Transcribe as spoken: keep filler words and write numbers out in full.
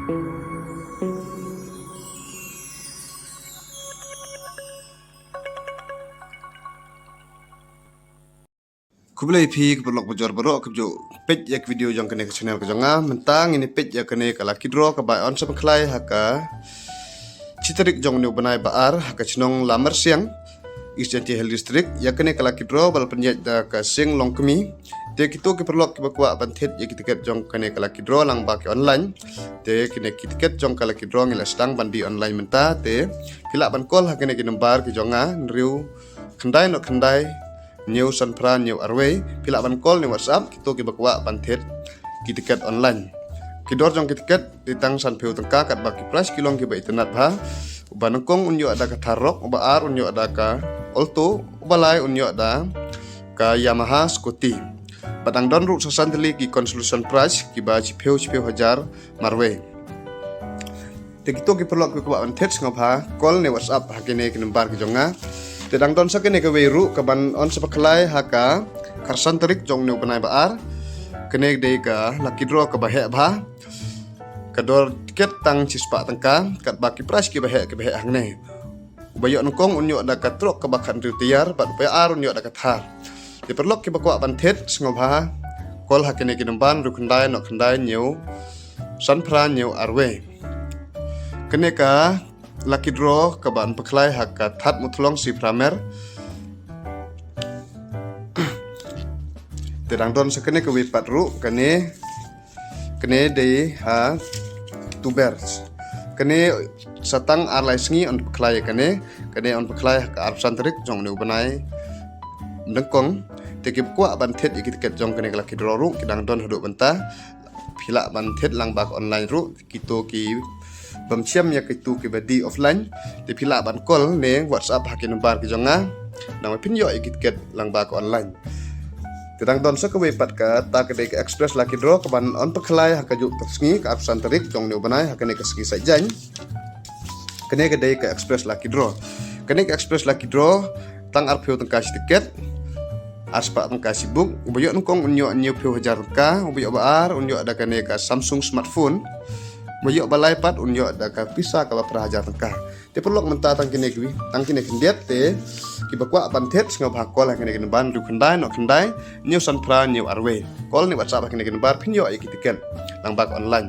Khublei phi ki paralok bajor baroh kiba ju peit ïa ka video jong kane ka channel ka jong nga. Mynta ngin ïa peit ïa kane ka lucky draw kaba yn sa pynkhlaiñ ha ka shi tarik jong une u bnai ba ar ha ka shnong Lammersiang, East Jaintia Hills District. Ïa kane ka lucky draw ba la pynïaid da ka Seng Longkmie. Te kito ki paralok kiba kwah ban thied ïa ki tiket jong kane ka lucky draw lyngba ki online, te kine ki tiket jong ka lucky draw ngi la sdang ban die online mynta. Te phi lah ban call ha kine ki number ki jong nga, hynriew khyndai noh khyndai, hynñiew san phra hynñiew arwei. Phi lah ban call ne WhatsApp kito kiba kwah ban thied ki tiket online. Ki dor jong ki tiket dei tang sanphew tyngka, katba ki prize ki long kiba itynnad bha. Uba nyngkong un ïoh da ka Thar Roxx, uba ar un ïoh da ka Alto, uba lai un ïoh da ka Yamaha scooty. Bad dang don ruh sa san tylli ki consolation prize kiba shiphew shiphew hajar marwei. Te kito ki paralok kiba kwah ban thied, sngewbha call ne WhatsApp ha kine ki number ki jong nga. Te dang don sa kane kawei ruh kaban yn sa pynkhlaiñ ha ka khatsan tarik jong une u bnai ba ar. Kane dei ka lucky draw kaba heh bha. Ka dor tiket tang shispah tyngka, katba ki prize kiba heh kiba heh hangne. Uba ïoh nyngkong un ïoh da ka trok kaba khathynriew tiar, bad uba ar un ïoh da ka Thar. Te paralok kiba kwah ban thied, sngewbha call ha kine ki number, hynriew khyndai noh khyndai, hynñiew san phra hynñiew arwei. Kane ka lucky draw kaban pynkhlaiñ ha ka Thadmuthlong Siphramer. Te dang don sa kane kawei pat ruh, kane, kane dei ha Tuber. Kane sa tang ar lai sngi yn pynkhlaiñ ïa kane. Kane yn pynkhlaiñ ha ka arphew san tarik jong une u bnai nyngkong. Te kiba kwah ban thied ïa ki tiket jong kane ka lucky draw ruh ki dang don haduh mynta. Phi lah ban thied lyngba ka online ruh, kito kibym shem ïa kito kiba die offline. Te phi lah ban call ne WhatsApp ha ki number ki jong nga. Nangba phin ïoh ïa ki tiket lyngba ka online. Te dang don sa kawei pat, kata ka dei ka express lucky draw kaban yn pynkhlaiñ ha kajuh ka sngi, ka arphew san tarik jong une u bnai, ha kane ka sngi Saitjaiñ. Kane ka dei ka express lucky draw. Kane ka express lucky draw tang arphew tyngka shi tiket, arspah tyngka shi book. Uba ïoh nyngkong un ïoh hynñiewphew hajar tyngka, uba ïoh ba ar un ïoh da kane ka Samsung smartphone, uba ïoh ba lai pat un ïoh da ka pisa kaba phra hajar tyngka. Te paralok, mynta tang kine kiwei, tang kine khyndiat. Te kiba kwah ban thied, sngewbha call ha kine ki number, hynriew khyndai noh khyndai, hynñiew san phra hynñiew arwei. Call ne WhatsApp ha kine ki number, phin ïoh ïa ki tiket lyngba ka online.